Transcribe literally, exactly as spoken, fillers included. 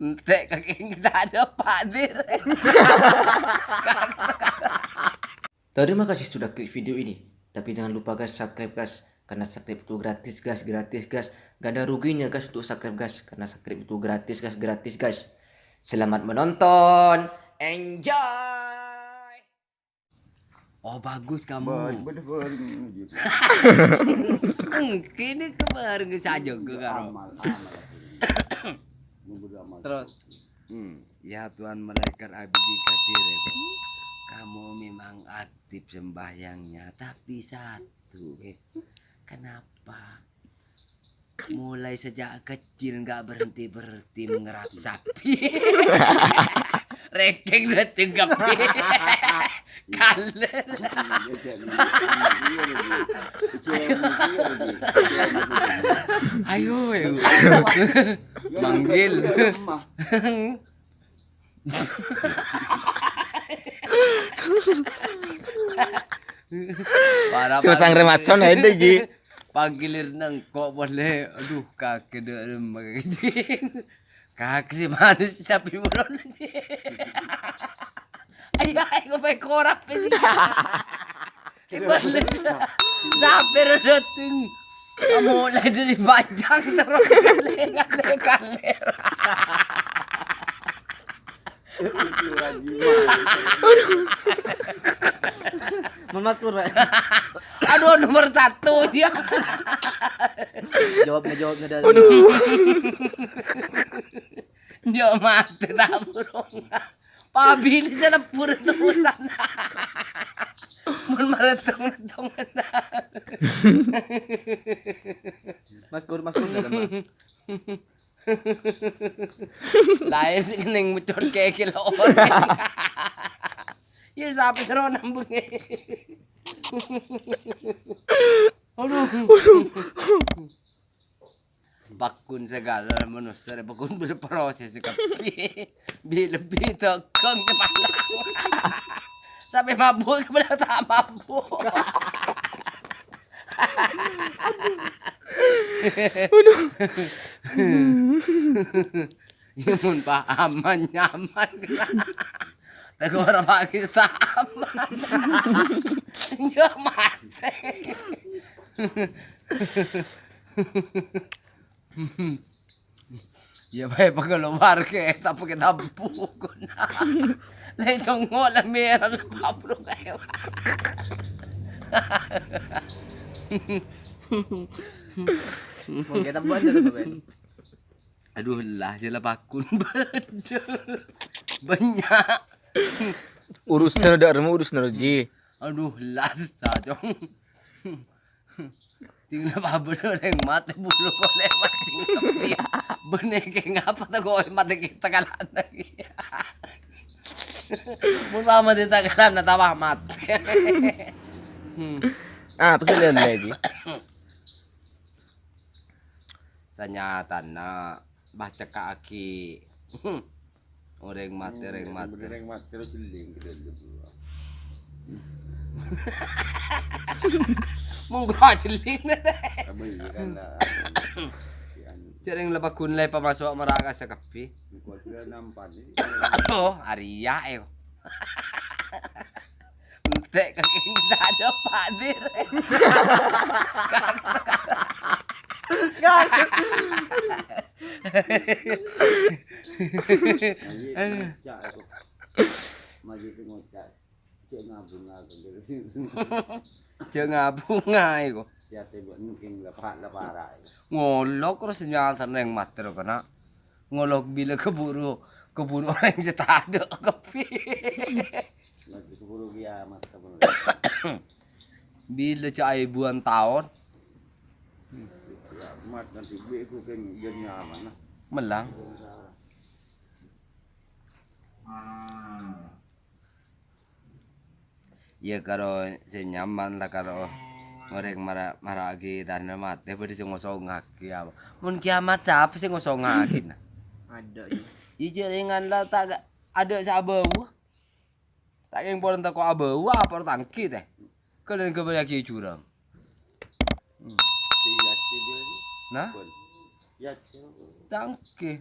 Entek kakek kita ada Pak Dir. Terima kasih sudah klik video ini. Tapi jangan lupa guys, subscribe guys. Karena subscribe itu gratis guys, gratis guys. Gak ada ruginya guys untuk subscribe guys. Karena subscribe itu gratis guys, gratis guys. Selamat menonton. Enjoy. Oh, bagus kamu. Ba-, bener, bener, gitu. Kene kebareng saja ke karo. Amal, amal. Memberi amal. Terus? Hmm. Ya Tuhan, malaikat abdi hadir, ya. Kamu memang aktif sembahyangnya, tapi satu, eh. Kenapa? Mulai sejak kecil nggak berhenti-berhenti mengerap sapi. Rekeng udah tenggepi. Kaler. Ayo, ayo. Manggil. Para Susah ngremason aja, Ji. Panggilir nengko' boleh. Aduh, kaki dek remek. Kaki si manis sapi buron. Ayo, ayo, gue korap ini. Sapi dateng. Mulai dari bajang terus kali, kali, kali. Aduh. Mun Mas Kur, Pak. Aduh, nomor satu dia. Jawabnya, jawabnya dari Aduh. Dia mati tak burung. Pabili sana pura tebusan. Mun meretung-retung. Mas Kur, Mas Kur, dalam, Pak. Lahir sih kening mecor kekil orang. Ya, sampai serono nambunge. Aduh. Aduh. Pakun segala manusia, pakun berproses kabeh. Bi-, lebih tokong cepat. Sampai mabuk, kebelah tak mabuk. Aduh. Ya mun paham, nyaman. Tegur Pakistan. Ya mati. Ya bae pagalowarga, tapi kita buku. Le tunggu le merah le pabruk ayo. Mungkin tambah aja tuh, Ben. Aduh lah, sila pakun. Banyak. Urus nerda remu urus nerji. Aduh lah, susah, Cong. Tinggal apa bener yang mati bulu kok lewat tinggal. Bener kayak ngapa tuh kok mati kita kalah lagi. Mun mati kita kalah tambah mati. Hmm. Ah, apa sih lagi? Sanyatana baceka'agi. Oreng mati, oreng mati. Oreng mati, oreng mati, oreng mati. Monggo jelling. Apa iya kan lah. Jereng lepagun le pamaso' mara ka sakabbi. Engko' dia nampan ini. Oh, Arya e. Entek kaki kita ada Pak Dir. Ayo, ngocak aku. Maju ke ngocak. Cek ngabunga aku. Cek ngabunga iku. Ya, tembok mungkin lepak lepara. Ngolok terus nyal teneng mater kena. Ngolok bila keburu, keburu orang setadak kepi. Lagi keburu kiamat, keburu. Bila cak ribuan tahun. Kiamat nanti gue ikutin dunia mana? Melang. Ya karo sè nyaman la karo orèng mara-, mara'aghi tana matè bâdâ sè ngosongaghi apa. Mon kiamat sapa sè ngosongaghi, nah? Adâ', iyâ. Iyâ, jhâ' rèngan la ta' ga-, adâ' sè abâuwâ. Ta' kèng polana tako' abâuwâ apa tangghi tè. Kalian kembali lagi jurang. Hmm. Nah? Tangghi.